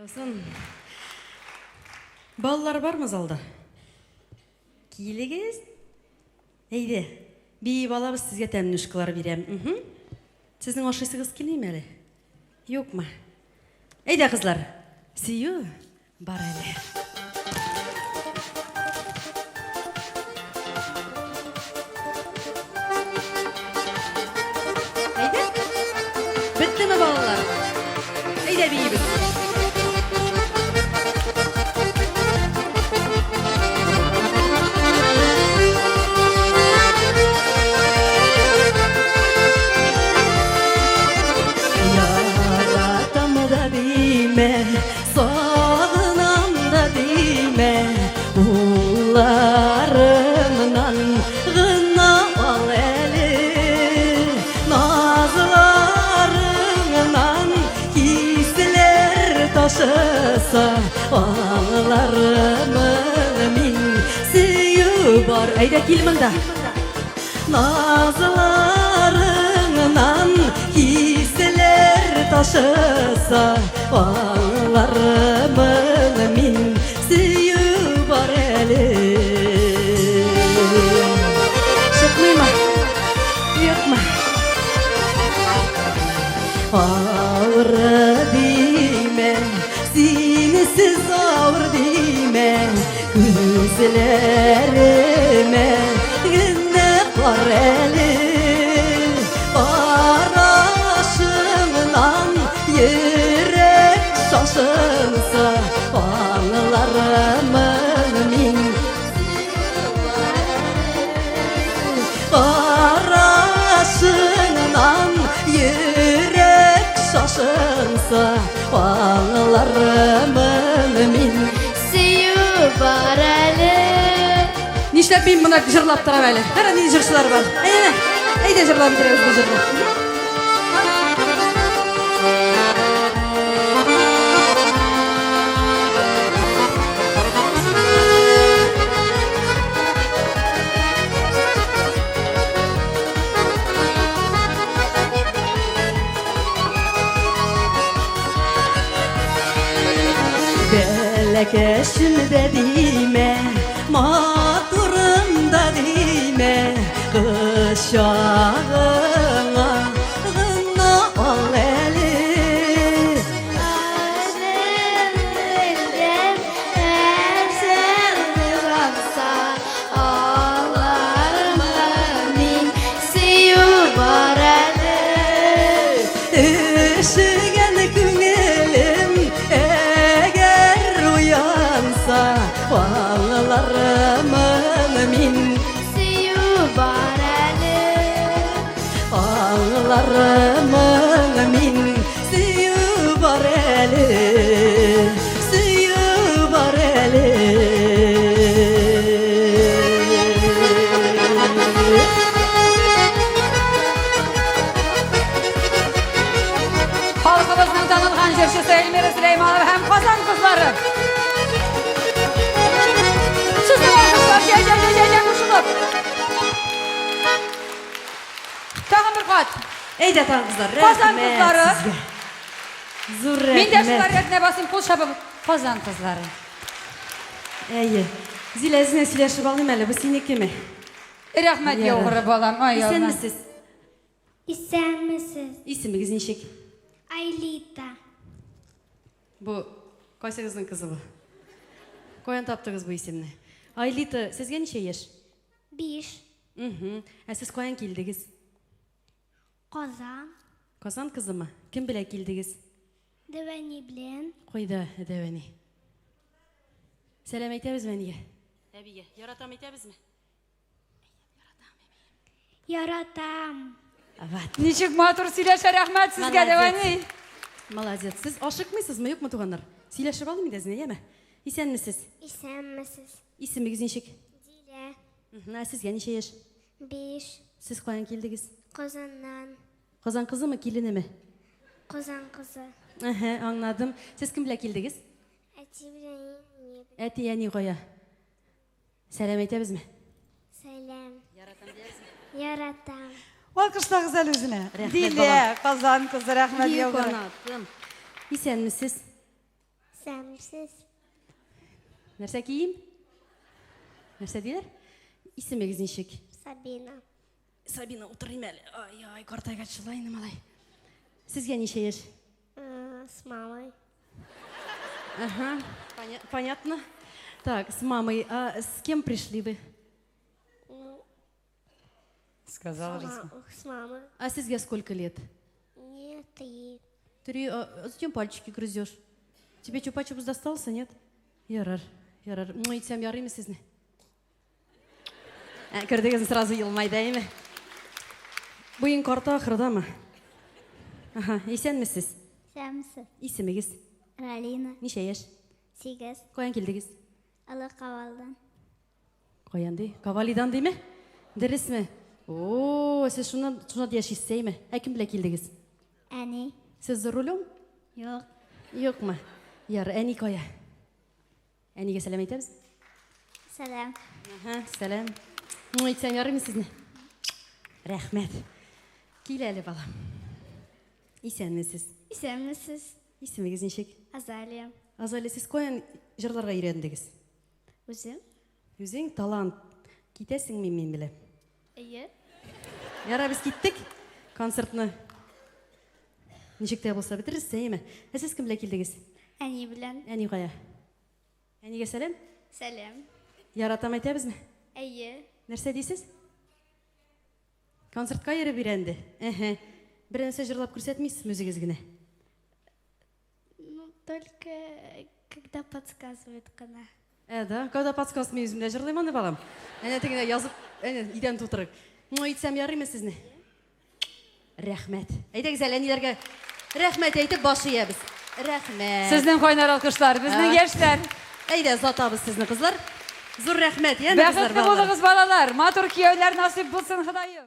Яусын. Балалар бармы залда? Килегез. Әйдә. Биеп алабыз, сезгә тәмнүшкалар бирәм. Угу. Сезнең ашыйсыгыз килмиме әле? Юкмы? Әйдә, кызлар. Сөю бар әле. Әйдә. Беттеме балалар? Әйдә биибез. Яратам да димә, сагынам да димә, Кулларымнан гына ал әле, Назларыңнан хисләр ташыса, Аңлармын мин сөю бар. Әйдә, кил монда. Назларыңнан хисләр ташыса, Аңлармын мин сөю бар әле. Чыкмыймы? Юкмы? Авыр димә, синсез авыр димә, Күзләремә генә кар әле. Карашыңнан йөрәк шашынса, аңлармын мин. Карашыңнан йөрәк шашынса, аңлармын мин. Сөю бар әле. Нишләп мин моны җырлап торам әле? Кара, нинди җырчылар бар. Әйдә, әйдә җырлап бетерәбез бу җырны. Бәләкәчем дә димә, матурым да димә, Кочагыңа гына ал әле. Өшегән күңелем әгәр уянса, Аңлармын мин. Сөю бар әле. Аңлармын мин. Сөю бар әле. Сөю бар әле. Халкыбызның танылган җырчысы Эльмира Сөләйманова һәм Казан кызлары. Сезнең алкышлар, җә, җә, җә, җә, җә, кушылып. Тагын бер кат. Әйдә, тагын кызлар, Казан рәхмәт кызлары. сезгә. Зур Мин дә шулар рәхмәт. рәтенә басыйм, кул чабып. Казан кызлары. Әйе. Зилә, әзенә сөйләшеп алыйм әле, бу синекеме? Рәхмәт яугыры, балам. Ай, Алла. Исәнмесез. Исәнмесез. Исемегез ничек? Айлита. Бу кайсыгызның кызы бу? Каян таптыгыз бу исемне? Айлита, сезгә ничә яшь? 5. Угу. Ә сез каян килдегез? Казан. Казан кызымы? Кем белән килдегез? Дәвәни белән. Кайда Дәвәни? Сәлам әйтәбезме әнигә? Әбигә. Яратам әйтәбезме? Яратам. Вот. Ничек матур сөйләшә, рәхмәт сезгә, Дәвәни. Молодец. Сез ашыкмыйсызмы, юкмы, туганнар? Сөйләшеп алыйм инде әзенә, яме? Исәнмесез. Исәнмесез. Исемегез ничек? Дилә. Ә сезгә ничә яшь? 5. Сез каян килдегез? Казаннан. Казан кызымы, киленеме? Казан кызы. Әһә, аңладым. Сез кем белән килдегез? Әти белән әни. Әти, әни кая? Сәлам әйтәбезме? Сәлам. Яратам дибезме? Яратам. Алкышлагыз әле үзенә. Рәхмәт, Дилә, Казан кызы, рәхмәт Бик яугыры. канатым. Исәнмесез. Исәнмесез. Нәрсә киим? Нәрсә диләр? Исемегез ничек? Сабина. Сабина, утырыйм әле. Ай, ай, картайгач шулай инде, малай. Сезгә ничә яшь? Э, с мамой. Ага, понятно. Так, с мамой. А с кем пришли вы? Ну, Сказала же. С мамой. А сезгә сколько лет? Мне 3. 3. А зачем пальчики грызешь? Тебе чупа-чупс достался, нет? Ярар, ярар. Ну, итсәм ярыймы сезне? Ә, кердегез сразу елмайды, әйме? Буең карта ахырдамы? Ага, исәнмесез? Исәнмесез. Исемегез? Ралина. Ничә яшь? 8. Каян килдегез? Олы Кавалдан. Каян ди? Кавалидан диме? Дөресме? О, сез шуннан шуннан яшисез, әйме? Ә кем белән килдегез? Әни. Сез за рулем? Юк. Юкмы? Яр, әни кая? Әнигә сәлам әйтәбез? Сәлам. Ага, сәлам. Ну, әйтсәм ярыймы сезне? Рәхмәт. Кил әле, балам. Исәнмесез. Исәнмесез. Исемегез ничек? Азалия. Азалия, сез каян җырларга өйрәндегез? Үзем. Үзең талант. Китәсеңме мин белән? Әйе. Ярар, без киттек. Концертны ничек тә булса бетерерсез, әйеме? Ә сез кем белән килдегез? Әни белән. Әни кая? Әнигә сәлам? Сәлам. Яратам әйтәбезме? Әйе. Нәрсә дисез? Концертка йөреп өйрәнде. Әһә. Бер нәрсә җырлап күрсәтмисезме үзегез генә? Ну, только когда подсказывает кына. Ә, да, когда подсказывает, мин үзем дә җырлыйм аны, балам. Әнә тегенә язып, әнә идән тутырып. Ну, әйтсәм ярыймы сезне? Рәхмәт. Әйдәгез әле әниләргә рәхмәт әйтеп баш иябез. Рәхмәт. Сезнең кайнар алкышлар, безнең яшьләр. Әйдә, озатабыз сезне, кызлар. Зур рәхмәт, яме, кызлар, Бәхетле балалар. булыгыз, балалар. Матур кияүләр насыйп булсын, Ходаем.